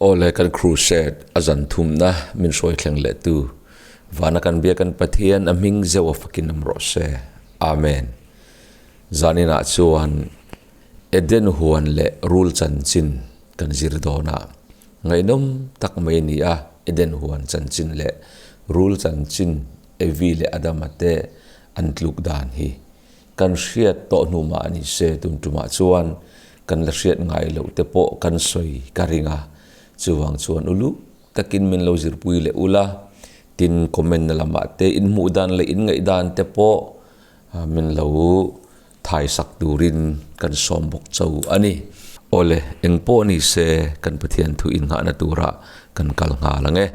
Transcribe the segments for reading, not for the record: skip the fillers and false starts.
Awle kan crusade a zan thumna min hruai thleng leh tu vana kan bia kan Pathian a hming zeuh a fakin awm rawh se. Amen. Zaninah chuan Eden huan leh rul chanchin kan zir dawn a, ngaihnawm tak mai a ni a, Eden huan chanchin leh rul chanchin Evi leh Adama te an tluk dan hi kan hriat tawh hnu mah a ni se tun tumah chuan kan la hriat ngai loh te pawh kan sawi ka ring a, chuvang chuan uluk takin min lo zirpui leh ula, tin comment na lamah te inhmuh dan leh inngaih dan te pawh min lo thai sak turin kan sawm bawk cho a ni. Awle, eng pawh ni se kan Pathian thu innghahna tura kan kal nghal ang e.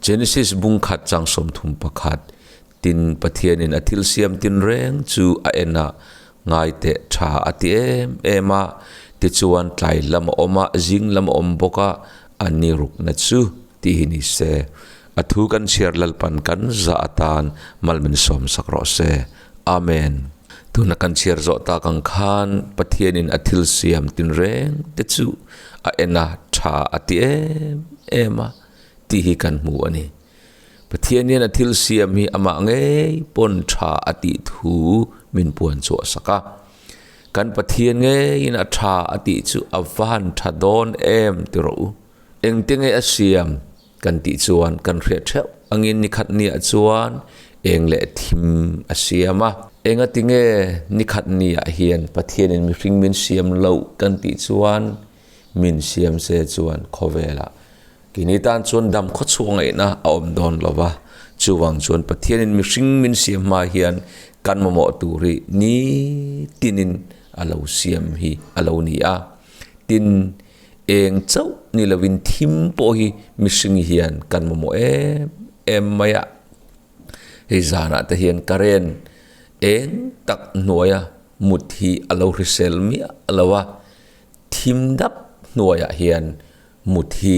Genesis bung khat chang 31, Tin, Pathianin a thil siam tinreng chu a en a, ngai teh tha a ti em em a, tichuan tlai lam a awm a, zing lam a awm bawk a, a ni rukna chu tih hi ni se. A thu kan chhiar Lalpan kan zah atan mal min sawm sak rawh se. Amen. Tuna kan chhiar zawh tak ang khan Pathianin a thil siam tinreng te chu a en a, tha a ti em em a tih hi kan hmu a ni. Pathian hian a thil siam hi amah ngei pawn tha a tih thu min puan chhuah sak a. Kan Pathian ngeiin a tha a tih chu a van tha dawn em ti rawh u. Engte nge a siam kan tih chuan kan hriat theuh angin nikhat niah chuan eng leh thim a siam a. Engati nge nikhat niah hian Pathianin mihring min siam loh kan tih chuan min siam se chuan khawvelah Kini tan chuan dam khaw chhuah ngaihna a awm dawn lo va, chuvang chuan Pathianin mihring min siam hma hian kan mamawh tur hi nitinin a lo siam hi a lo ni a. Tin, eng chauh ni lovin thim pawh hi mihring hian kan mamawh em em mai a. Hei zanah te hian current eng tak hnuaia mut hi a lo hrisel miah lo a, thim dap hnuaiah hian Mut hi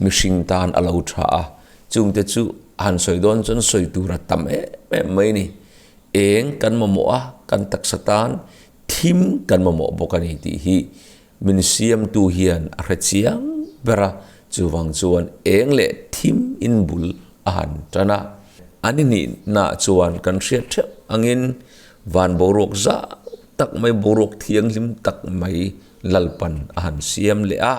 mihring tan a lo tha a, chungte chu han sawi dawn chuan sawi tur a tam em em mai a ni. Eng kan mamawh a, kan taksa tan thim kan mamawh bawk a ni tih hi min siamtu hian a hre chiang ber a, chuvang chuan eng leh thim inbul a han tan a. An inihna chuan kan hriat theuh angin van boruak zau tak mai, boruak thianghlim tak mai Lalpan a han siam leh a.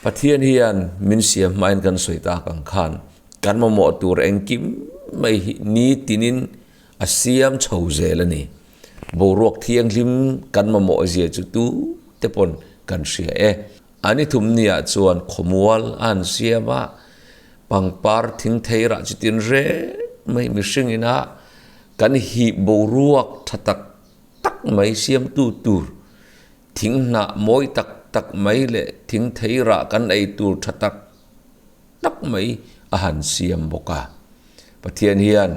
Pathian hian min siam hmain kan sawi tak ang khan kan mamawh tur engkim mai hi nitinin a siam chho zel a ni. Boruak thianghlim kan mamawh zia chu tu te pawn kan hria e. A ni thum niah chuan khawmual a han siam a, pangpar thing thei rah chu tin reng mai mihring ina kan hip boruak tha tak tak mai siamtu tur Thing hnah mawi tak tak mai leh thing thei rah kan ei tur tha tak tak mai a han siam bawk a. Pathian hian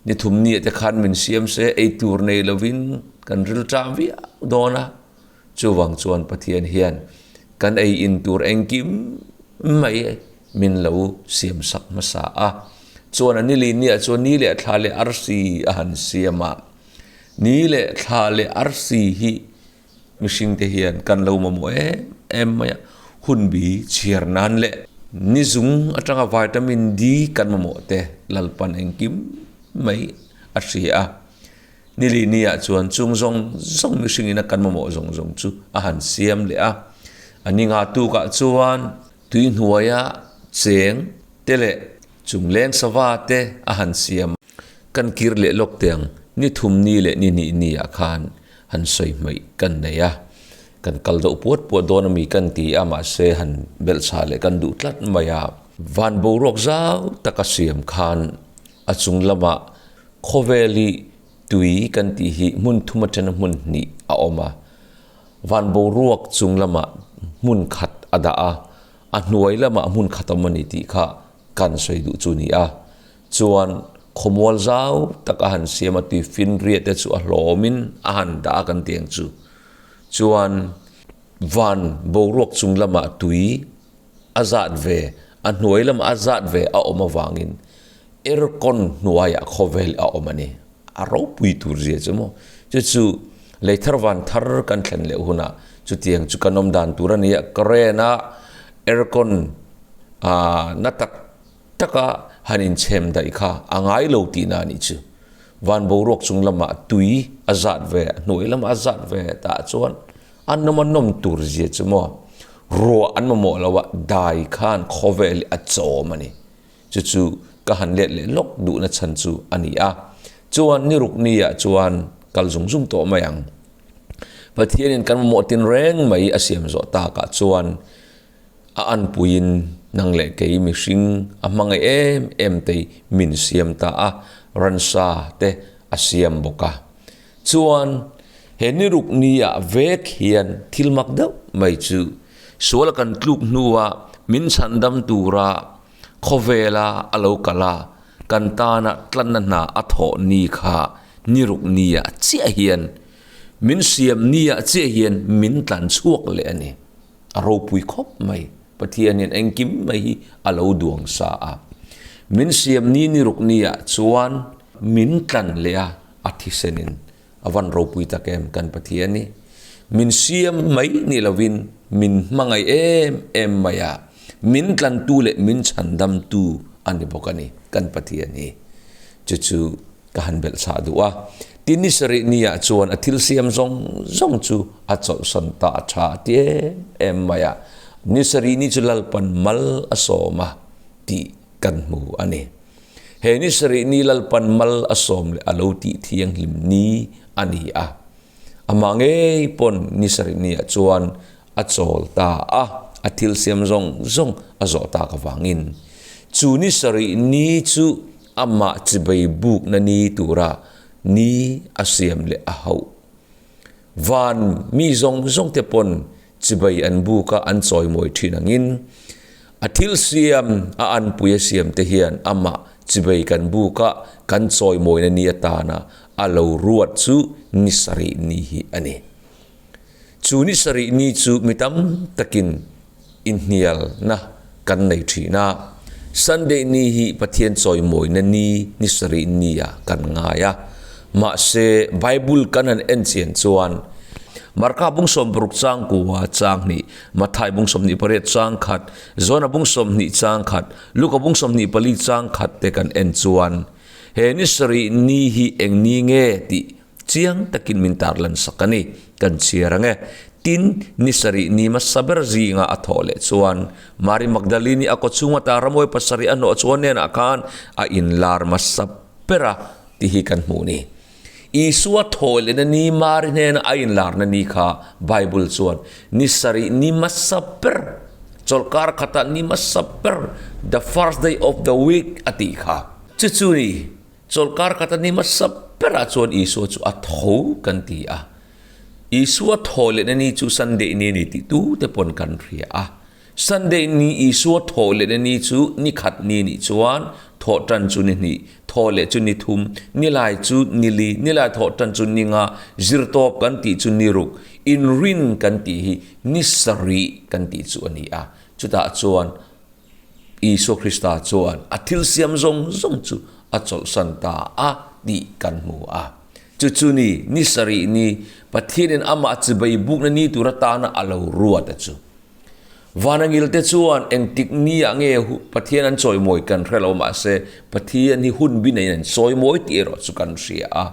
ni thum nia te khan min siam se ei tur nei lovin kan ril ṭam viau dawn a. Chuvang chuan Pathian hian kan ei in tur engkim mai min lo siam sak hmasa a. Chuan a nili nia chuan ni leh thla leh arsi a han siam a. Ni leh thla leh arsi hi mihringte hian kan lo mamawh em em mai a, hunbi chhiar nan leh ni zung atanga vitamin D kan mamawh te Lalpan engkim mai a hria a. Nili niah chuan chung zawng zawng mihringin a kan mamawh zawng zawng chu a han siam leh a. A ni nga tukah chuan tui hnuaia cheng te leh chung leng sava te a han siam a. Kan kir leh lawk teh ang, ni thum ni leh ni hnih ni ah khan han sawi hmaih kan nei a, kan kal deuh puat puat dawn ami kan ti a, mahse han belh chha leh kan duh tlat mai a. Van boruak zau taka siam khan a chung lamah khawvel hi tui kan tih hi hmun thum atana hmun hnih a awm a, van boruak chung lamah hmun khat a dah a, a hnuai lamah hmun khat a awm a ni tih kha kan sawi duh chu a ni a. Chuan khawmual zau tak a han siam a, tui finriah te chu a hlawmin a han dah a kan tih ang chu. Chuan van boruak chung lamah tui a zat ve, a hnuai lamah a zat ve a awm avangin aircon hnuaiah khawvel a awm a ni. A ropui tur zia chu maw. Chu chu leithar van thar kan thlen leh hunah chutiang chu kan awm dan tur a ni a, current a aircon. Na tak taka han inchhem daih kha a ngai lo tihna a nih chu. Van boruak chung lamah tui a zat ve, hnuai lamah a zat ve tah chuan a nawm a nawm tur zia chu maw ruah an mamawh lo a, dai khan khawvel hi a chawm a ni. Chu chu ka han let leh lawk duhna chhan chu a ni a. Chuan ni ruk niah chuan kal zung zung tawh mai ang. Pathianin kan mamawh tinreng mai a siam zawh takah chuan a anpuiin nang leh kei mihring a hmangaih em em tei min siam ta a, ransa te a siam bawk a. Chuan he ni ruk niah vek hian thil mak deuh mai chu sual kan tluk hnua min chhandam tura khawvela a lo kal a, kan tana tlanna hna a thawh ni kha ni ruk niah chiah hian min siam niah chiah hian min tlan chhuak leh a ni. A ropui khawp mai. Pathianin engkim mai hi a lo duang sa a. Min siam ni ni ruk niah chuan min tlan leh a, a thisenin a van ropui tak em kan Pathian hi. Min siam mai ni lovin min hmangaih em em mai a, min tlantu leh min chhandamtu a ni bawk a ni kan Pathian hi. Chu chu ka han belh chhah duh a. Tin ni sarih niah chuan a thil siam zawng zawng chu a chawlhsawn ta a tha a ti em em mai a. Ni sarih ni chu Lalpan mal a sawm a tih kan hmu a ni. He ni sarih ni Lalpan mal a sawm leh a lo tih thianghlim ni a ni a. Amah ngei pawn ni sarih niah chuan a chawl ta a, a thil siam zawng zawng a zawh tak avangin. Chu ni sarih ni chu amah chibei bukna ni tura ni a siam leh a hauh. Van mi zawng zawng te pawn chibei an buk a an chawimawi thin angin a thil siam a anpui a siam te hian amah chibei kan buk a kan chawimawina ni atana a lo ruat chu ni sarih ni hi a ni. Chu ni sarih ni chu mi tam takin inhnialna kan nei thin a. Sunday ni hi Pathian chawimawina ni ni sarih nia kan ngai a. Mahse, Bible kan han en chian chuan Marka bung 60 chang kua chang hnih, Matthai bung 28 chang khat, Jona bung 20 chang khat, Luka bung 24 chang khat te kan en chuan he ni sarih ni hi eng ni nge tih Chiang takin min tarlan sak a ni. Kan chhiar ang e. Tin, ni sarih ni hmasa ber zinga a thawh leh chuan Mari Magdalini a kawchhung ata ramawii pasarih a hnawh chuan hnenah khan a inlar hmasa ber a tih hi kan hmuh ni. Isua thawh lehna ni Mari hnena a inlarna ni kha Bible chuan ni sarih ni hmasa ber, chawlhkar khatah ni hmasa ber, the first day of the week a tih kha. Chu chu ni. Chawlhkar khat a ni hmasa berah chuan Isua chu a tho kan ti a. Isua thaw lehna ni chu Sunday ni a ni tih tute pawn kan hria a. Sunday ni Isua thaw lehna ni chu ni khat ni nih chuan thawh tan chu ni hnih, thaw leh chu ni thum, ni lai chu ni li, ni lai thawh tan chu ni nga, zirtawp kan tih chu ni ruk, inrin kan tih hi ni sarih kan tih chu a ni a. Chutah chuan Isua Krista chuan a thil siam zawng zawng chu a chawlhsan ta a tih kan hmu a. Chu chu ni, ni sarih ni, Pathianin amah chibai bukna ni tur atana a lo ruat a chu. Vanangilte chuan engtik niah nge Pathian an chawimawi kan hre lo mahse Pathian hi hun bi neiin an chawimawi tih erawh chu kan hria a.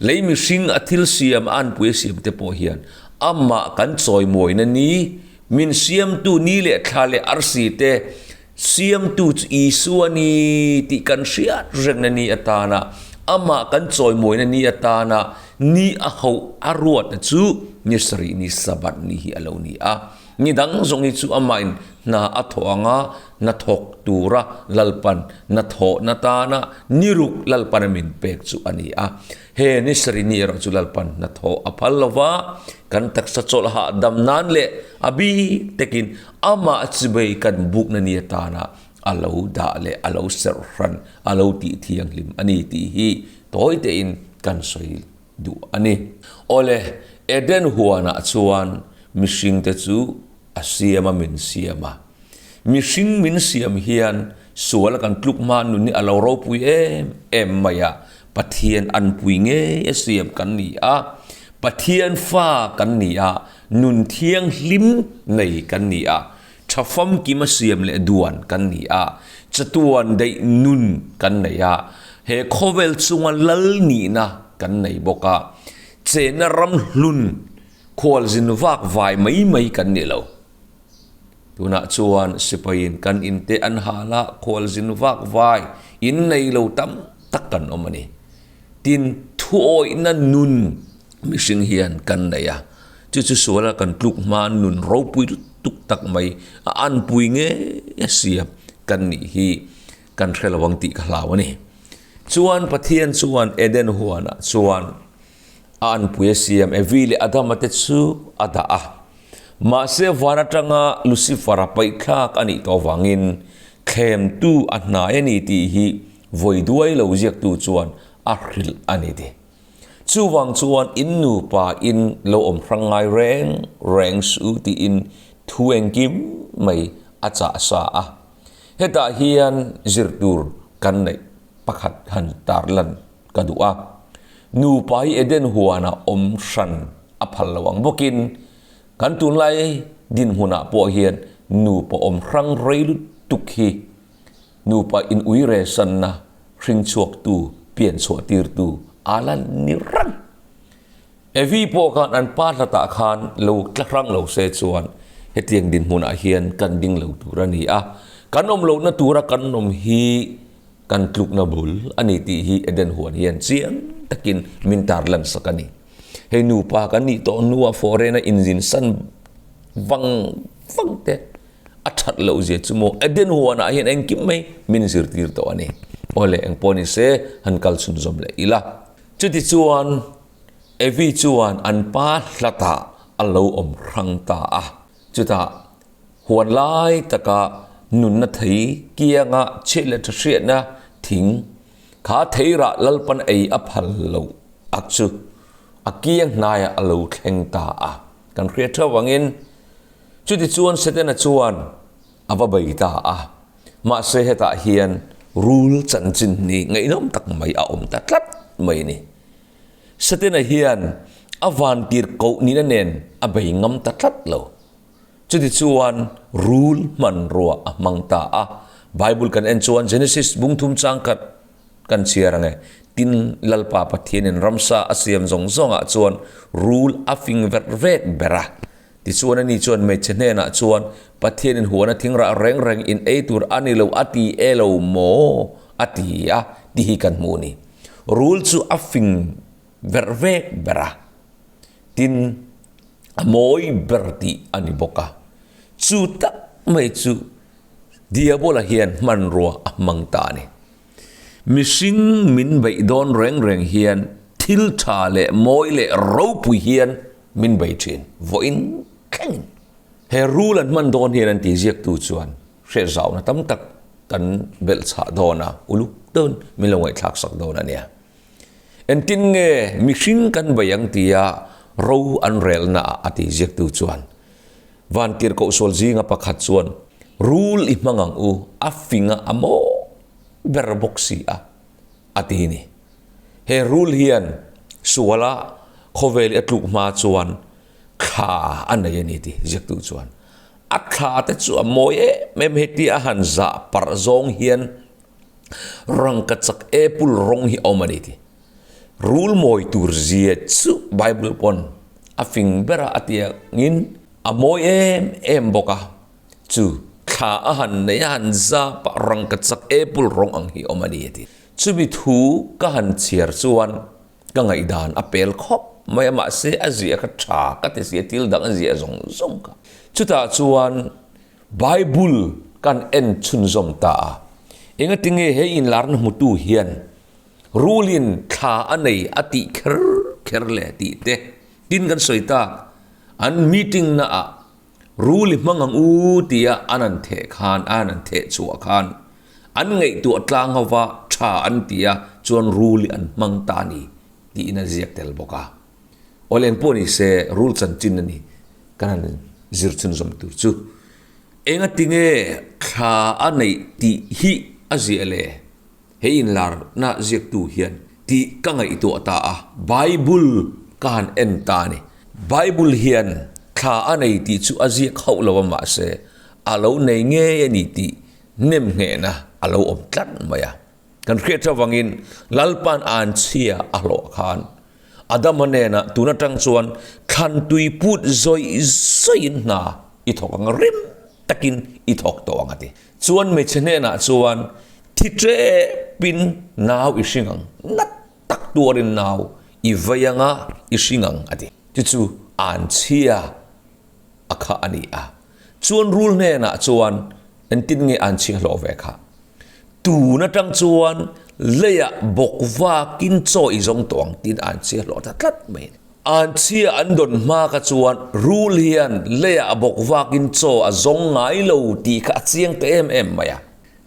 Lei mihring a thil siam a anpui a siam te pawh hian amah kan chawimawina ni, min siamtu ni leh thla leh arsi te siamtu chu Isua ni tih kan hriat rengna ni atana amah kan chawimawina ni atana ni a hauh a ruatna chu ni sarih ni Sabbath ni hi a lo ni a. Ni dang zawng hi chu amahin hna a thawh anga hna thawk tura Lalpan hna thawhna tana ni ruk Lalpan a min pek chu a ni a. He ni sarih ni erawh chu Lalpan hna thawh a phal lo va, kan taksa chawlh hahdam nan leh a bik takin amah chibei kan bukna ni atana a lo dah leh a lo serh hran, a lo tih thianghlim a ni tih hi tawi tein kan sawi duh a ni. Awle, Eden huanah chuan mihringte chu a siam a min siam a. Mihring min siam hian sual a kan tluk hma nun hi a lo ropui em em mai a, Pathian anpui ngei a siam kan ni a, Pathian fa kan ni a, nun thianghlim nei kan ni a. Tha famkim a siam leh duan kan ni a, chatuan daih nun kan nei a, he khawvel chunga lal nihna kan nei bawk a, chenna ram hlun khualzin vak vai mai mai kan ni lo. Tunah chuan sipaiin kan inte an hal a, khualzin vak vai in nei lo tam tak kan awm a ni. Tin, thuawihna nun mihring hian kan nei a, chu chu suala kan tluk hma nun ropui lutuk tak mai a anpui ngei a siam kan nih hi kan hre lo ang tih ka hlau a ni. Chuan Pathian chuan Eden huanah chuan a anpui a siam Evi leh Adama te chu a dah a. Mahse van atanga Lucifer-a paihthlak a nih tawh avangin thlemtu a hnai a ni tih hi Vawi duai lo ziaktu chuan a hrilh a ni ti. Chuvang chuan in nupa in lo awm hrang ngai reng reng suh tiin thu engkim mai a chah sa a. Hetah hian zir tur kan neih pakhat han tarlan ka duh a. Nupa hi Eden huanah awm hran a phal lo ang bawkin kan tunlai dinhmunah pawh hian nupa awm hrang rei lutuk hi Nupa in uire sanna hringchhuaktu, pianchhuah tirtu a la ni reng. Evi pawh khan an pa hlatah khan lo tla hrang lo se chuan hetiang dinhmunah hian kan ding lo tur a ni a, kan awm lohna tura kan awm hi kan tlukna bul a ni tih hi Eden huan hian chiang takin min tarlan sak a ni. Hei nupa kan nih tawh hnua foreign-a inzinsan vang vang te A that loh zia chu maw Eden huanah hian engkim mai min zirtir tawh a ni. Awle eng pawh ni se han kal chhunzawm leh ila. Chutichuan Evi chuan an pa hlatah a lo awm hrang ta a. Chutah huan lai taka nunna thei kianga chhiat leh tha hriatna thing kha theirah Lalpan ei a phal loh ak chu a kiang hnaiah a lo thleng ta a. Kan hriat theuh angin Chutichuan Setana chuan a va bei ta a, mahse hetah hian rul chanchin ni ngaihnawm tak mai a awm ta tlat mai a ni. Setana hian a vantir koh nihna nen a bei ngam ta tlat lo. Chutichuan rul hmanrua a hmang ta a, Bible kan en chuan Genesis bungthum changkhat kan chhiar ang e, Tin, Lalpa Pathianin ramsa a siam zawng zawngah chuan rul a fing verh vek ber a. Tichuan ani chuan hmeichhe hnenah chuan, Pathianin huana thingrah reng reng in ei tur a ni lo a ti e lo maw? a ti a, ti hi kan hmu a ni. Rul chu a fing verh vek ber a, tin a mawi ber tih a ni bawk a. Chu tak mai chu Diabola hian hmanrua a hmang ta a ni. Mihring min beih dawn reng reng hian thil tha leh mawi leh ropui hian min bei thin, vawiin thlengin. He rul an hman dawn hian an ti ziaktu chuan hriatzauna tam tak kan belh chhah dawn a, uluk dawn min lo ngaihthlak sak dawn a nia. Engtin nge mihring kan bei ang tia ro an relna ah a ti ziaktu chuan Vantirhkohsual zinga pakhat chuan, Rul i hmang ang u, a fing a a maw ber bawk si a, a ti ni. He rul hian suala khawvel i a tluk hma chuan thla a nei a ni ti ziaktu chuan. A thla te chu a mawi em em heti a han zah parh zawng hian rangkachak apple rawng hi a awm a ni ti. Rul mawi tur zia chu Bible pawn a fing ber a a tiangin a mawi em em bawk a, chu thla a han nei a han zap a rangkachak apple rawng ang hi awm a ni a ti. Chumi thu ka han chhiar chuan ka ngaihdan a pel khawp mai a mahse a ziah kha tha ka ti si a thil dang a ziah zawng zawng kha. Chutah chuan Bible kan en chhunzawm ta a, engatinge he inlarna hmutu hian Rulin thla a nei a tih kher kher le tih te tin kan sawi tak. An meeting na ah rul i hmang ang u tia an an theh khan an an theh chhuah khan an ngaihtuah tlang ho va tha an ti a chuan rul i an hmang ta a ni tiin a ziak tel bawk a. Awle engpawh ni se rul chanchin a ni kan han zir chhunzawm tur chu engatinge thla a neih tih hi a ziah le? He inlarna ziaktu hian tih ka ngaihtuah ta a, Bible ka han en ta a ni. Bible hian thla a nei tih chu a ziak hauh lo a mahse, a lo nei ngei a ni tih nemnghehna a lo awm tlat mai a. Kan hriat avangin Lalpa'n anchhia a hlawh khan Adama hnenah tun atang chuan thlan tui put zawih zawihin hna i thawk ang a, rim takin i thawk tawh ang a ti. Chuan hmeichhe hnenah chuan thi tepin nau i hring ang, nat tak tuarin nau i vei ang a, i hring ang a ti. Chu chu anchhia a kha a ni a. Chuan rul hnenah chuan engtin nge anchhia hlawh ve kha? Tun atang chuan leiah bawk vakin chaw i zawng tawh ang tiin anchhia hlawh ta tlat mai a ni. Anchhia an dawn hma kha chuan rul hian leiah bawk vakin chaw a zawng ngai lo tih kha a chiang ta em em mai a.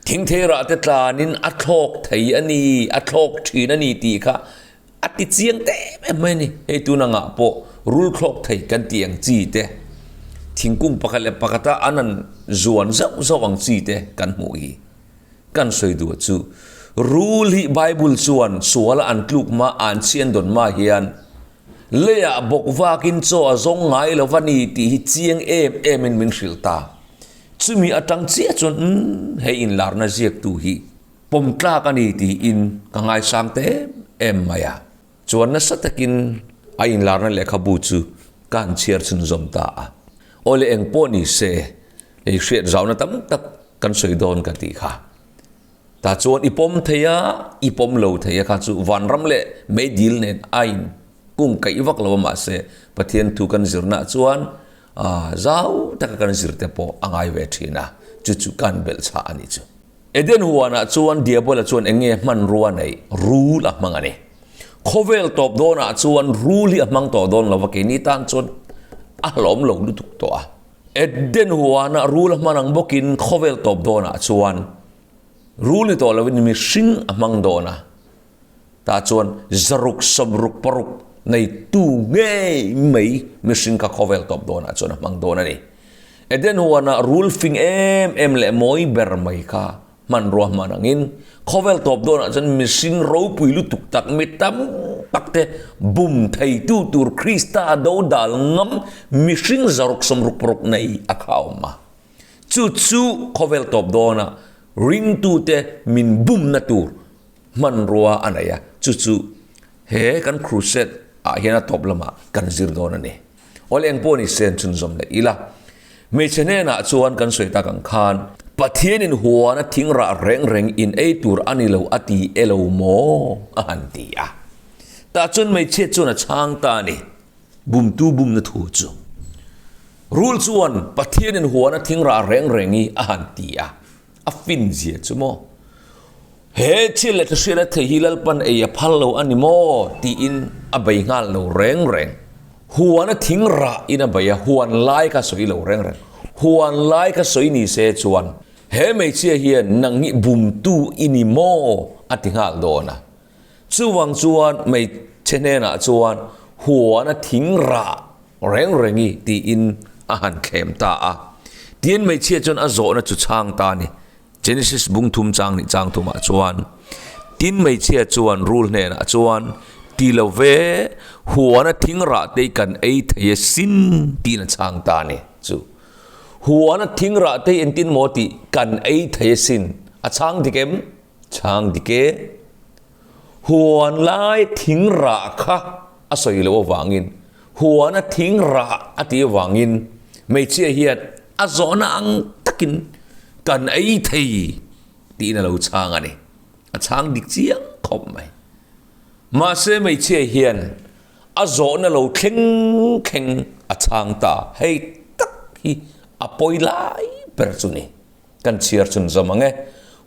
Thingthei rah te tlanin a thlawk thei a ni, a thlawk thin a ni tih kha A ti chiang ta em em mai a ni. Hei tun angah pawh rul thlawk thei kan tih ang chi te, thingkung pakhat leh pakhata an han zuan zauh zauh ang chi te kan hmuh hi. Kan sawi duh chu rul hi Bible chuan suala an tluk hma, an chhian dawn hma hian leiah bawk vakin chaw a zawng ngai lo va ni tih hi chiang em emin min hrilh ta. Chumi atang chiah chuan umm hei inlarna ziaktu hi Pawm tlak a ni tiin ka ngaisang ta em em mai a. Chuan nasa takin a inlarna lehkhabu chu ka han chhiar chhunzawm ta a. Aw le eng pawh ni se, hei hriat zauna tam tak kan sawi dawn ka tih kha. Tah chuan i pawm thei a, i pawm lo thei a kha chu vanram leh meidil nen a in kung kaih vak lo a mahse Pathian thu kan zirnaah chuan zau taka kan zir te pawh a ngai ve thin a, chu chu kan belhchhah a nih chu. Eden huanah chuan Diabola chuan eng nge hmanrua neih? Rul a hmang a ni. Khawvel tawp dawnah chuan rul hi a hmang tawh dawn lo va, keini tan chuan a hlawm lo lutuk tawh a. Eden huanah rul a hman ang bawkin khawvel tawp dawnah chuan rul ni tawh lovin mihring a hmang dawn a. Tah chuan zaruk sawmruk paruk neitu ngei mai mihring kha khawvel tawp dawnah chuan a hmang dawn a ni. Eden huanah rul fing em em leh mawi ber mai kha hmanrua hman angin khawvel tawp dawnah chuan mihring ropui lutuk tak mi tam tak te bum theitu tur Krista dodal ngam mihring zaruk 60 paruk nei a kha a awm a. Chu chu khawvel tawp dawnah ringtute min bumna tur hmanrua a nei a, chu chu he kan crusade ah hian a tawp lamah kan zir dawn a ni. Awle eng pawh ni se an chhunzawm leh ila. Hmeichhe hnenah chuan kan sawi tak ang khan Pathianin huana thing rah reng reng in ei tur a ni lo a ti e lo maw? a han ti a. Tah chuan hmeichhia chuan a chhang ta a ni. Bumtu bumna thu chu. Rul chuan Pathianin huana thing rah reng reng i a han ti a. A fin zia chu maw? He thil leh thahriat a thei hi Lalpan ei a phal lo a ni maw? tiin a bei nghal lo reng reng. Huan a thing rah in a bei a, huan lai kha sawi lo reng reng. Huan lai kha sawi ni se chuan he hmeichhia hian nang hi bumtu i ni maw? a ti nghal dawn a. Chuvang chuan hmeichhe hnenah chuan huan a thing rah reng reng i tiin a han thlem ta a. Tin hmeichhia chuan a zawhna chu chhang ta a ni. Genesis bung thum chang nih chang thumah chuan, Tin hmeichhia chuan rul hnenah chuan, Ti lo ve, huan a thing rah te kan ei thei a sin tiin a chhang ta a ni. Chu huan a thing rah te engtin maw tih kan ei thei a sin a chhang dik em? Chhang dik e. Huan lai thing rah kha a sawi loh avangin, huan a thing rah a tih avangin hmeichhia hian a zawhna ang takin kan ei thei tiin a lo chhang a ni. A chhang dik chiang khawp mai. Mahse hmeichhia hian a zawhna lo thleng thleng a chhang ta. Hei tak hi a pawi lai ber chu ni. Kan chhiar chhun zawm ang e.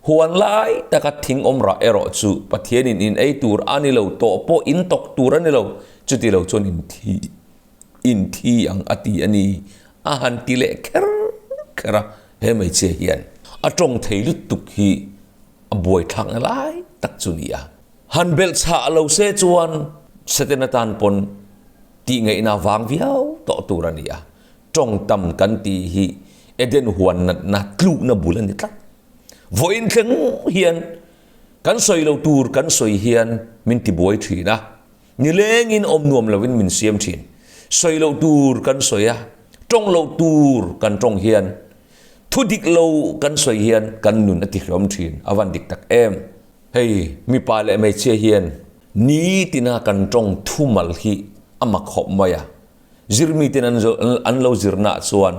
Huan lai taka thing awm rah erawh chu Pathianin in ei tur a ni lo, tawh pawh in tawk tur a ni lo, chuti lo chuan in thi in thi ang a ti a ni, a han ti leh kher kher a. He hmeichhia hian a tawng thei lutuk hi a buaithlakna lai tak chu ni a. Han belh chhah lo se chuan Setana tan pawn tihngaihna vang viau tawh tur a ni a. Tawng tam kan tih hi Eden huan natna tlukna bul a ni tlat. Vawiin thleng hian kan sawi lo tur kan sawi hian min tibuai thin a, nilengin awm nuam lovin min siam thin. Sawi loh tur kan sawi a, tawng loh tur kan tawng hian. Thu dik lo kan sawi hian kan nun a tihlawm thin, a van dik tak em. Hei mipa leh hmeichhia hian nitina kan tawng thumal hi a mak khawp mai a. Zirmiten an lo zirnaah chuan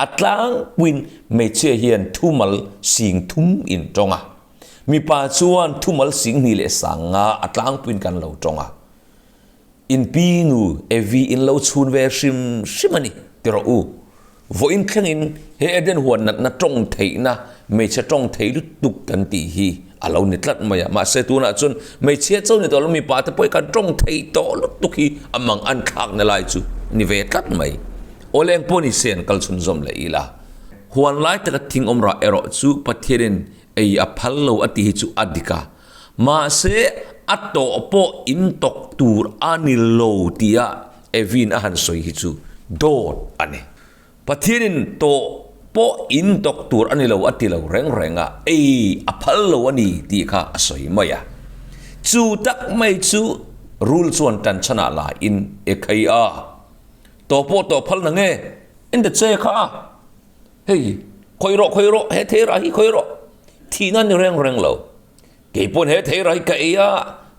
a tlangpuiin hmeichhia hian thumal sing thum in tawng a. Mipa chuan thumal sing hnih leh sang nga a tlangpuiin kan lo tawng a. In pi nu Evi in lo chhun ve hrim hrim a ni, ti rawh u. Vawiin thlengin he Eden huan natna tawng theihna hmeichhe tawng thei lutuk kan tih hi a lo ni tlat mai a. Mahse tunah chuan hmeichhia cho ni tawh lo mipa te pawh hi kan tawng thei tawh lutuk hi a mang an thlakna lai chu ni ve tlat mai. Awle eng pawh ni se an kal chhunzawm leh ila. Huan lai taka thing awm rah erawh chu Pathianin ei a phal lo a tih hi chu a dik a. Mahse, a tawh pawh in tawk tur a ni lo tia Evin a han sawi hi chu dawt a ni. Pathianin tawh pawh in tawk tur a ni lo a ti lo reng reng a, ei a phal lo a ni tih kha a sawi mai a. Chu tak mai chu rul chuan tan chhanah la in e khai a, tawh pawh tawh phal na nge? En ta che kha a, hei khawi rawh khawi rawh, he thei rah hi khawi rawh, thihna a ni reng reng lo. Kei pawn he thei rai ka ei a,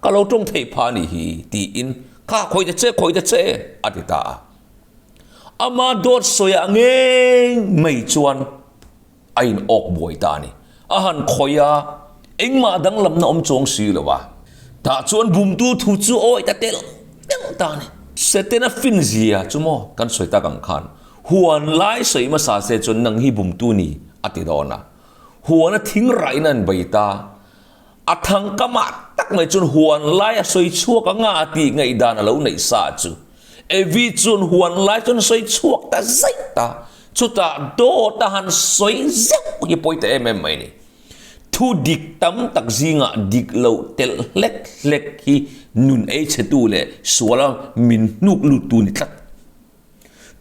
ka lo tawng theih phah a nih hi, tiin, Kha, khawi ta che, khawi ta che, a ti ta a. Ama dawt sawiah ngei mai chuan a in awk buai ta a ni. A han khawi a, engmah danglamna awm chuang si lo a. Tah chuan bumtu thu chu awi ta telh telh ta a ni. Setena finzia chu maw kan sawi tak ang khan, huan lai sawi hmasa se chuan nang hi bumtu ni, a ti dawn a. Huan a thing rahin an bei ta. A thang kamah tak mai chuan huan lai a sawi chhuak a nga tih ngaihdan a lo neih sa chu. Evi chuan huan lai chuan a sawi chhuak ta zaih ta. Chutah dawt a han sawi zeuh hi pawi ta em em mai ni. Thu dik tam tak zingah dik loh telh hlek hlek hi nun ei chhetu leh suala min hnuk luttu ni tlat.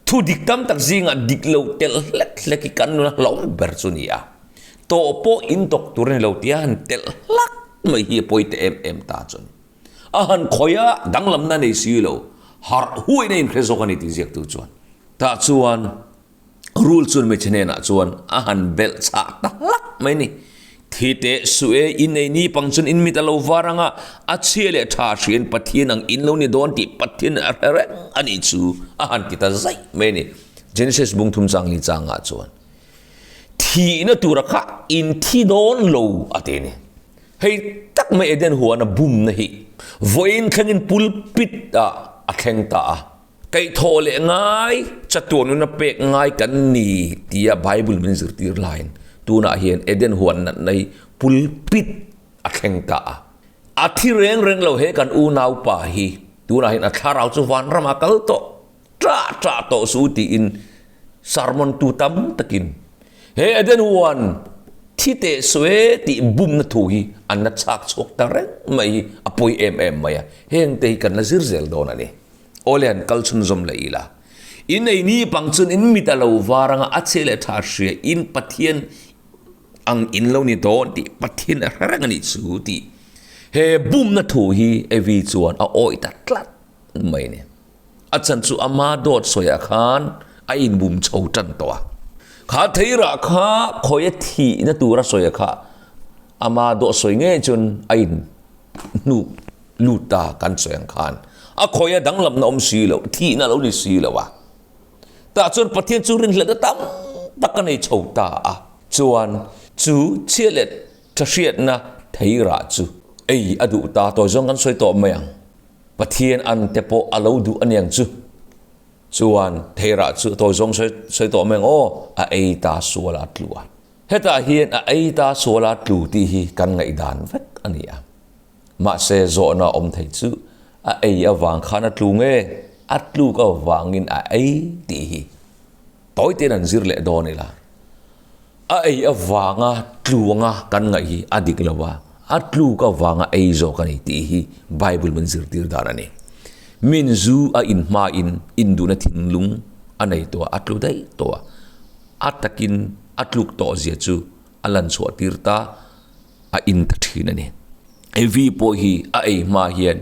Thu dik tam tak zingah dik lo telh hlek hlek hi kan nuna hlauhawm ber chu ni a. Tawh pawh in tawk tur a ni lo tia han telh hlak mai hi a pawi ta em em ta chu a ni. A han khawi a, danglamna nei si lo, harh huaina inhre zawk a ni tih ziaktu chuan. Tah chuan Rul chuan hmeichhe hnenah chuan a han belh chhah ta hlak mai a ni. Thi teh suh e, in ei ni pang chuan in mit a lo var ang a, a chhia leh tha hriain Pathian ang in lo ni dawn tih Pathian a hre reng a nih chu a han ti ta zaih mai a ni. Genesis bung thum chang li changah chuan thihna tura kha in thi dawn lo a ti a ni. Hei tak mai Eden huana bumna hi vawiin thlengin pulpit ah a thleng ta a. Kaihthawh leh ngai, chatuan nuna pek ngai kan ni tia Bible min zirtir laiin tunah hian Eden huan natna hi pulpit a thleng ta a. A thi reng reng lo he kan unaupa hi tunah hian a thlarau chu vanramah kal tawh, ṭah ṭah tawh su tiin sermon tu tam takin he Eden huan thi teh suh e tih bumna thu hi an la chhak chhuak ta reng mai hi a pawi em em mai a, hengte hi kan la zir zel dawn a ni. Awle an kal chhunzawm leh ila. In ei ni pang chuan in mit a lo var anga a chhe leh tha hria in Pathian ang in lo ni dawn tih Pathian a hre reng a nih chu tih he bumna thu hi Evi chuan a awih ta tlat mai a ni. A chan chu ama dawt sawiah khan a inbum chho tan tawh a. Kha theirah kha khawi a thihna tura sawi kha ama dawt sawi ngei chuan a in hnuk lut ta kan sawi ang khan a khawi a danglamna awm si lo, thihna lo ni si lo a. Tah chuan Pathian chu rinhlelhna tam tak a nei chho ta a, chuan chu chhia leh tha hriatna theirah chu ei a duh ta tawi zawng kan sawi tawh mai ang. Pathian an te pawh a lo duh aniang chu. Chuan theirah chu tawi zawng sawi sawi tawh mai ang aw, a ei ta sual a tlu a. Hetah hian a ei ta sual a tlu tih hi kan ngaihdan vek a ni a. Mahse, zawhna awm thei chu a ei avang khan a tlu nge, a tluk avangin a ei tih hi tawi tein an zir leh dawn ila. A ei avanga tlu anga kan ngaih hi a dik lo a, a tluk avanga ei zawk a ni tih hi Bible min zirtir dan a ni. Min zu a in hmain induhna thinlung a nei tawh a, a tlu daih tawh a, a takin a tluk tawh zia chu a lan chhuah tir ta. a in ta thin a ni. Evi pawh hi a ei hma hian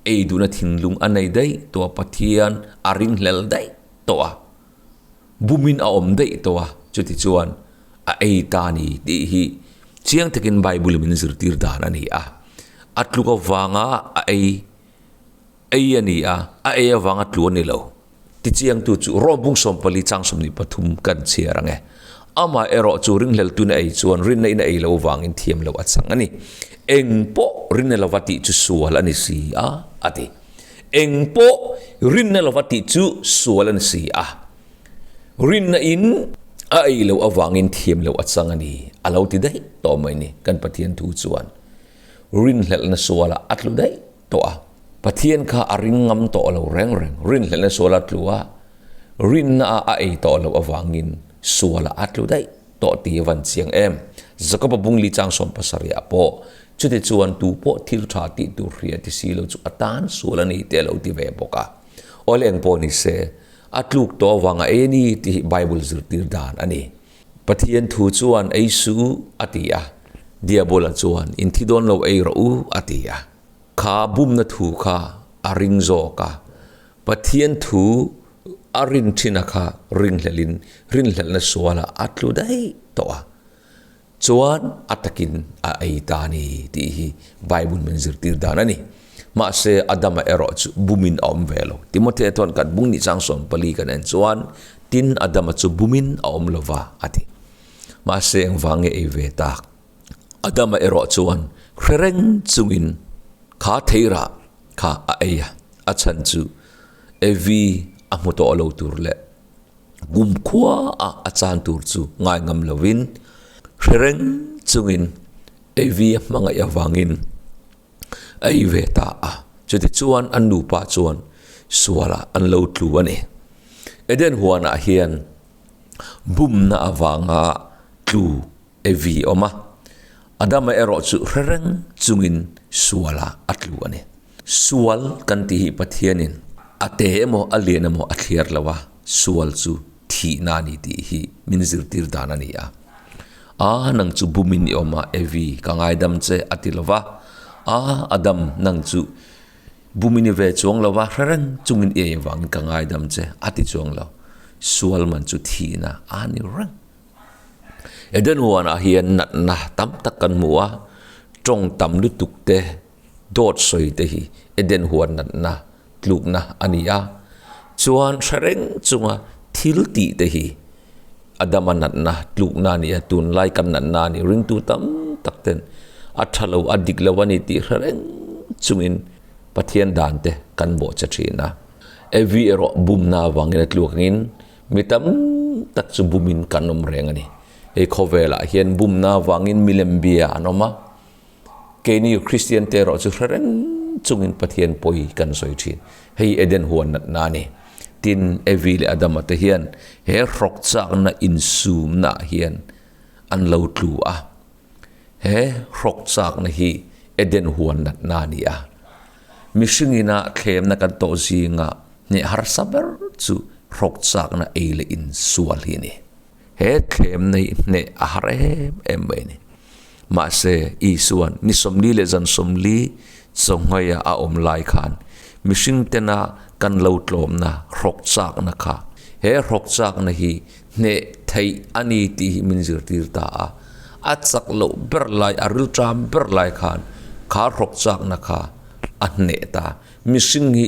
ei duhna thinlung a nei daih tawh a, Pathian a ringhlel daih tawh a, bumin a awm daih tawh a, chutichuan a ei ta a ni tih hi chiang takin Bible min zirtir dan a ni a. A tluk avanga a ei ei a ni a, a ei avanga tlu a ni lo. Tichiangtu chu Rom bung 14 chang 23 kan chhiar ang e. Amah erawh chu ringhleltuin a ei chuan rinna in a ei lo vangin thiam loh a chang a ni. Eng pawh rinna lova tih chu sual a ni si a, a ti. Eng pawh rinna lova tih chu sual a ni si a. Rinna in a ei loh avangin thiam loh a chang a ni, a lo ti daih tawh mai ni. Kan Pathian thu chuan rinhlelhna sualah a tlu daih tawh a. Pathian kha a ring ngam tawh lo reng reng. Rinhlelhna suala tlu a, rinna a a ei tawh loh avangin suala a tlu daih tawh tih a van chiang em. Jakoba bungli chang 70 ah pawh chuti chuan tu pawh thil tha tih tur hria ti si lo chu a tan sual a ni tih a lo ti ve bawk a. Awle eng pawh ni se, a tluk tawh avanga ei a ni tih hi Bible zirtir dan a ni. Pathian thu chuan ei suh u a ti a, Diabola chuan in thi dawn lo ei rawh u a ti a. Kha bumna thu kha a ring zawk a, Pathian thu a rin thin a kha ringhlelhin rinhlelhna sualah a tlu daih tawh a, chuan a takin a ei ta a ni tih hi Bible min zirtir dan a ni. Mahse, Adama erawh chu bumin a awm ve lo. Timothea chuan kan bung nih chang 14 kan en chuan, Tin, Adama chu bumin a awm lo va, a ti. Mahse, engvang nge ei ve tak? Adama erawh chuan hre reng chungin kha theirah kha a ei a, a chhan chu Evi a hmu tawh lo tur leh kumkhua a a chan tur chu ngai ngam lovin hre reng chungin Evi a hmangaih avangin a ei ve ta a. Chutichuan an nupa chuan sualah an lo tlu a ni. Eden huanah hian bumna avanga tlu Evi awm a, Adama erawh chu hre reng chungin sualah a tlu a ni. Sual kan tih hi Pathianin a te emaw a lian emaw a thliar lo a, sual chu thihna a ni tih hi min zirtir dan a ni a. A, nang chu bumin i awm a, Evi, ka ngaidam che a ti lo va. A, Adam, nang chu bumin i ve chuang lo va, hre reng chungin i ei avangin ka ngaidam che a ti chuang lo. Sual man chu thihna a ni reng. Eden huanah hian natna tam tak kan hmu a, tawng tam lutuk te, dawt sawi te hi Eden huan natna tlukna a ni a. Chuan hre reng chunga thil tih te hi Adama natna tlukna a ni a, tunlai kan natna a ni. Ringtu tam tak ten a tha lo, a dik lo a ni tih hre reng chungin Pathian dan te kan bawh che thin a. Evi erawh bumna avangin a tluk angin Mi tam tak chu bumin kan awm reng a ni. Hei khawvelah hian bumna avangin milem bia an awm a, keini Kristian te erawh chu hre reng chungin Pathian pawi kan sawi thin. Hei Eden huan natna a ni. Tin, Evi leh Adama te hian he hrawk chakna insumna ah hian an lo tlu a. He hrawk chakna hi Eden huan natna a ni a. Mihring ina thlemna kan tawh zinga hneh harsa ber chu hrawk chakna ei leh insual hi a ni. He thlemna hi hneh a har em em mai a ni. Mahse, Isua'n ni 40 leh zan 40 chawnghaia a awm lai khan mihring tena kan lo tlawmna hrawk chakna kha he hrawk chakna hi hneh theih a ni tih hi min zirtir ta a. A chak loh ber lai, a rilṭam ber lai khan kha hrawk chakna kha a hneh ta. Mihring hi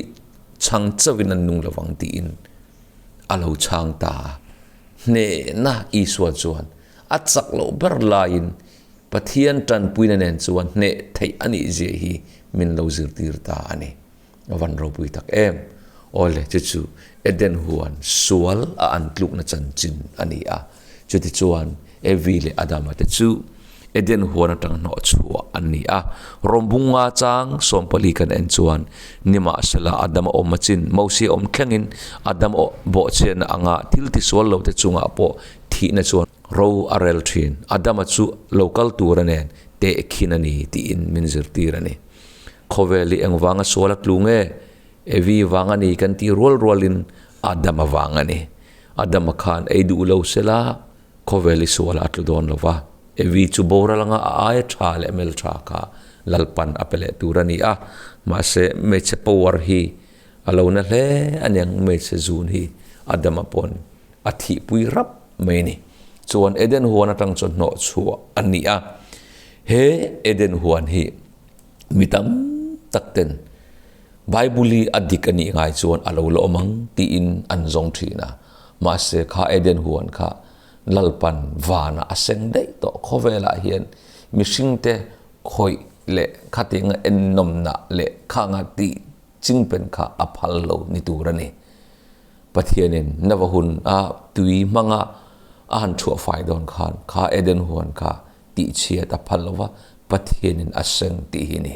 chhang chauhin an nung lovang tiin a lo chhang ta a. Hnehna Isua chuan a chak loh ber laiin Pathian tanpuina nen chuan hneh theih a nih zia hi min lo zirtir ta a ni. A van ropui tak em! Awle, chu chu Eden huan sual a an tlukna chanchin a ni a. Chutichuan, Evi leh Adama te chu Eden huan atang hnawh chhuah an ni a. Rawmbunga chang 14 kan en chuan, Nimahsela Adama awm a chin, Mosia awm thlengin Adama bawhchhiatna anga thil tisual lote chungah pawh thihna chuan ro a rel thin. Adama chu lo kal tura nen tehkhin a ni tiin min zirtir a ni. Khawvel hi engvanga sual a tlu nge? Evi vang a ni kan tih rual rualin Adama vang a ni. Adama khan ei duh lo sela khawvel hi sual a tlu dawn lo va. Evi chu boral anga a aia tha leh hmel tha kha Lalpan a pe leh tur a ni a. Mahse hmeichhe power hi a lo na hle aniang hmeichhe zun hi Adama pawn a thihpui rap mai a ni. Chuan Eden huan atang chuan hnawh chhuah a ni a. He Eden huan hi mi tam tak ten Bible hi a dik a nih ngai chuan a lo la awm ang tiin an zawng thin a. Mahse kha Eden huan kha Lalpan vanah a seng daih tawh. Khawvelah hian mihringte khawih leh khatinga ennawmna leh khanga tih chingpen kha a phal lo ni tur a ni. Pathianin nava hun a tui hmanga a han thuah fai dawn khan kha Eden huan kha tihchhiat a phal lova Pathianin a seng tih hi ni.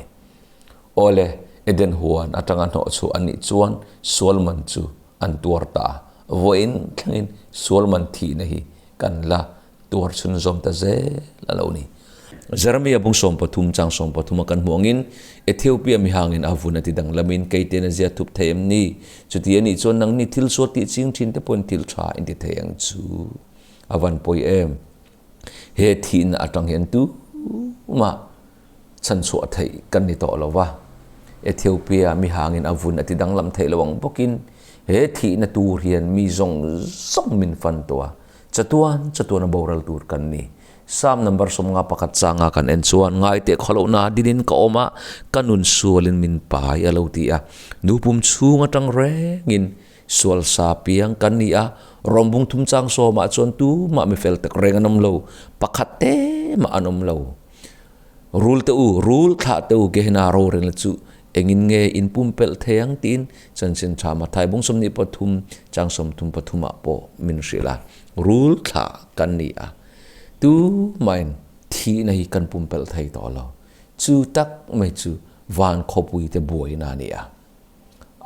Awle, Eden huan atanga hnawhchhuah an nih chuan sual man chu an tuar ta a, vawiin thlengin sual man thihna hi kan la tuar chhunzawm ta zel a lo ni. Jeremia bung 13 chang 13 a kan hmuh angin, Ethiopia mihangin a vun a ti danglamin keiten a zia thup thei em ni? Chuti a nih chuan nangni thil sual tih ching thin te pawhin thil tha in ti thei ang chu. A van pawi em? He thihna atang hian tumah chhanchhuah theih kan ni tawh lo va. Ethiopia mihangin a vun a ti danglam theih lo ang bawkin he thihna tur hian mi zawng zawng min fan tawh a. Chatuan chatuan a boral tur kan ni. Psalm number 51 changa kan en chuan, Ngaite khawlohna dinin ka awm a, ka nun sualin min pai a lo ti a. Nu pum chhung atang rengin sual sa piang kan ni a, rawmbung thum chang sawmah chuan tumah mi fel tak reng an awm lo, pakhat te mah an awm lo. Rul te u, rul thlah te u, Gehenna rorelna chu engin nge in pumpelh thei ang tiin chanchin tha Mathai bung 23 chang 33 ah pawh min hrilh a, rul thlah kan ni a, tumahin thihna hi kan pumpelh thei tawh lo. Chu tak mai chu van khawpui te buaina a ni a.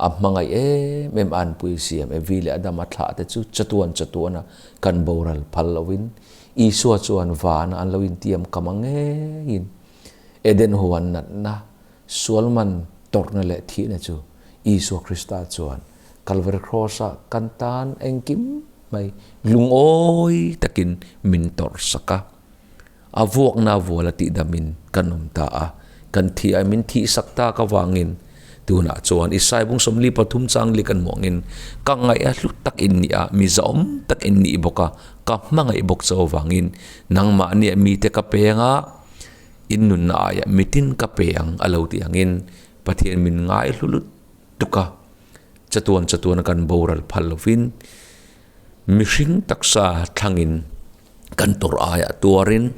A hmangaih em em anpui siam Evi leh Adama thlah te chu chatuan chatuana kan boral phal loin Isua chuan vana an lo intiam kam ang ngeiin Eden huan natna Sual man tawrhna leh thihna chu Isua Krista chuan Kalvari Kraws-ah kan tan engkim mai lungawi takin min tawrhsak a. A vuakna vuala tihdamin kan awm ta a, kan thih ai min thihsak tak avangin tunah chuan Isai bung 43 chang li kan hmuh angin ka ngaih a hlu tak in nih a, mi zahawm tak in nih bawk a, ka hmangaih bawk che avangin nangmahniah mite ka peng a, In nunna aiah mitin ka pe ang a lo tih angin Pathian min ngai hlu lutuk a, chatuan chatuana kan boral phal lovin mihring taksa thlangin kan tawrh aiah tuarin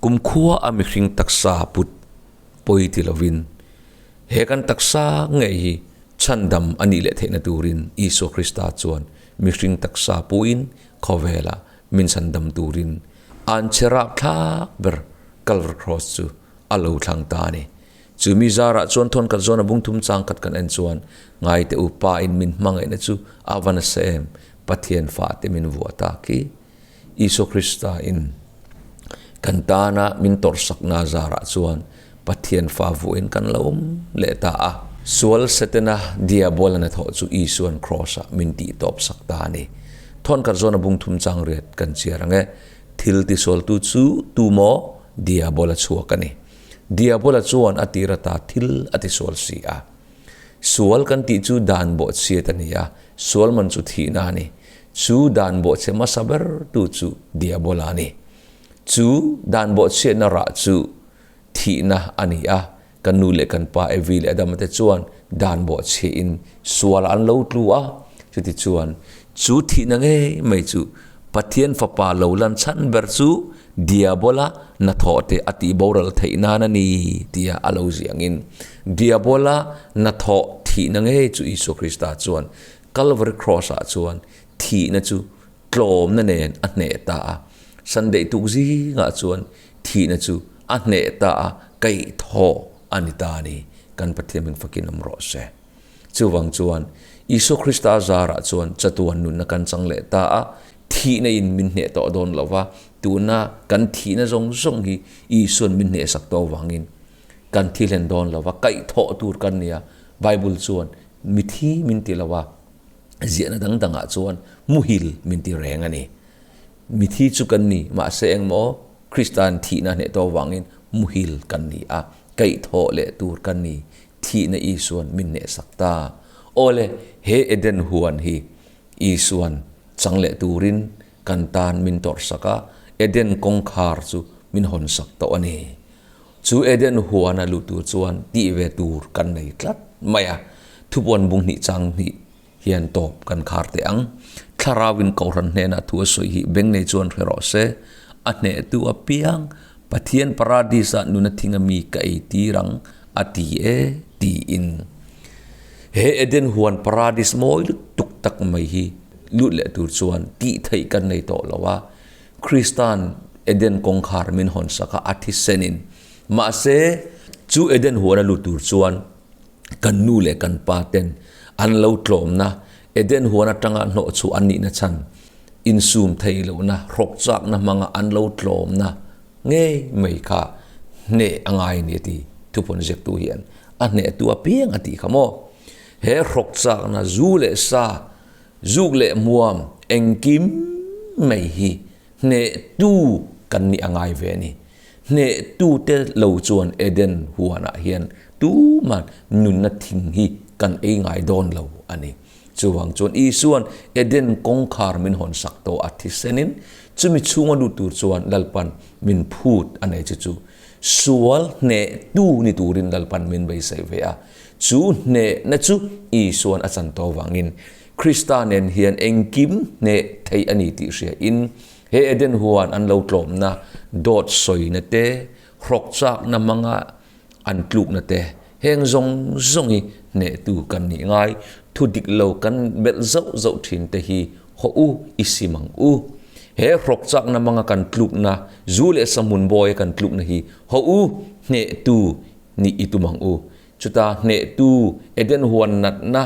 kumkhua a mihring taksa put pawi ti lovin he kan taksa ngei hi chhandam a nih leh theihna turin Isua Krista chuan mihring taksa puin khawvelah min chhandam turin an che rapthlak ber Calvary Cross chu a lo thlang ta a ni. Chu mi zarah chuan thawn khat zawn a bung thum chang khat kan en chuan ngaite u pa in min hmangaihna chu a va nasa em, Pathian fate min vuah ta khi. Isua Krista in kan tana min tawrhsakna zarah chuan Pathian fa vuahin kan lo awm leh ta a. Sual Setana Diabola hnathawh chu Isuan Kraws-ah min tihtawpsak ta a ni. Thawn khat zawn a bung thum chang riat kan chhiar ang e. Thil tisualtu chu tu maw? Diabola chhuak a ni. Diabola chuan a tir ata thil a tisual si a. Sual kan tih chu dan bawhchhiat a ni a, sual man chu thihna a ni. Chu dan bawhchhe hmasa bertu chu Diabola a ni. Chu dan bawhchhiatna rah chu thihna a ni a, kan nu leh kan pa Evi leh Adama te chuan dan bawhchhiahin sualah an lo tlu a, chuti chuan chu thihna ngei mai chu Pathian Fapa lo lan chhan ber chu Diabola hnathawh te a tih boral theih nan a ni tia a lo ziangin Diabola hnathawh thihna ngei chu Isua Krista chuan Calvary Cross-ah chuan thihna chu tlawmna nen a hneh ta a, Sunday tuk zingah chuan thihna chu a hneh ta a, kaihthawh a ni ta a ni. Kan Pathian min fakin awm rawh se. Chuvang chuan Isua Krista zarah chuan chatuan nunna kan chang leh ta a, thihna in min hneh tawh dawn lo va, tuna kan thihna zawng zawng hi Isuan min hnehsak tawh avangin kan thi hlen dawn lo va, kaihthawh tur kan ni a, Bible chuan mithi min ti lo a, ziahna dang dangah chuan muhil min ti reng a ni. Mithi chu kan ni, mahse engmaw Krista'n thihna hneh tawh avangin muhil kan ni a, kaihthawh leh tur kan ni, thihna Isuan min hnehsak ta. Awle, he Eden huan hi Isuan chang leh turin kan tan min tawrhsak a, Eden kawngkhar chu min hawnsak tawh a ni. Chu Eden huana luh tur chuan tih ve tur kan nei tlat mai a, thupuan bung hnih chang hnih hian tawp kan khar teh ang. Thlarauin Kohhran hnenah thu a sawi hi beng nei chuan hre rawh se, a hnehtu apiang Pathian Paradis-ah nuna thing a mi ka ei tir ang a ti e tiin. He Eden huan Paradis mawi lutuk tak mai hi lut leh tur chuan tih theih kan nei tawh lo a, Krista'n Eden kawngkhar min hawnsak a, a thisenin. Mahse, chu Eden huana lut tur chuan kan nu leh kan pa ten an lo tlawmna, Eden huan atanga hnawh chhuah an nihna chhan, insum thei lohna, hrawk chakna hmanga an lo tlawmna ngei mai kha hneh a ngai a ni a ti. Thupawn ziaktu hian a hnehtu apiang a tih kha maw? He hrawk chakna zu leh sa Zuk leh hmuam engkim mai hi hnehtu kan nih a ngai ve a ni. Hnehtute lo chuan Eden huanah hian tuman nunna thing hi kan ei ngai dawn lo a ni. Chuvang chuan Isua'n Eden kawngkhar min hawnsak tawh a thisenin chumi chhunga lut tur chuan Lalpan min phut a nei chu chu sual hnehtu ni turin Lalpan min beisei ve a. Chu hnehna chu Isua'n a chan tawh vangin Krista nen hian engkim hneh theih a ni tih hriain he Eden huan an lo tlawmna, dawt sawina te, hrawk chakna hmanga an tlukna te, heng zawng zawng hi hnehtu kan nih ngai. Thu dik lo kan belh zauh zauh thin te hi hawh u i sim ang u. He hrawk chakna hmanga kan tlukna, zu leh sahmun bawia kan tlukna hi hawh u hnehtu nih i tum ang u. Chuta hnehtu Eden huan natna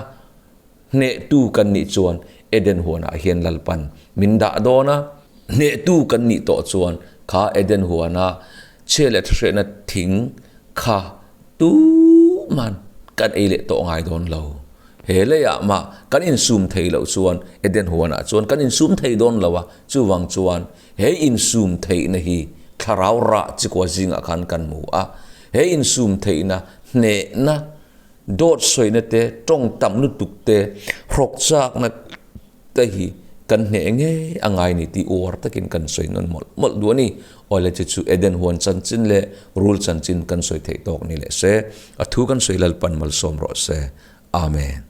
hnehtu kan nih chuan Eden huanah hian Lalpan min dah dawn a, hnehtu kan nih tawh chuan kha Eden huana chhia leh thahrehna thing kha tuman kan ei leh tawh ngai dawn lo. He leiah mah kan insum thei loh chuan Eden huanah chuan kan insum thei dawn lo a, chuvang chuan He insum theihna hi thlarau rah chikua zingah khan kan hmu a. He insum theihna, hnehna, dawt sawina te, tawng tam lutuk te, hrawk chakna te hi kan hneh ngei a ngai ni tih uar takin kan sawi nawn mawlh mawlh duh a ni. Awle chu chu Eden huan chanchin leh rul chanchin kan sawi theih tawk ni leh se, a thu kan sawi Lalpan malsawm rawh se. Amen.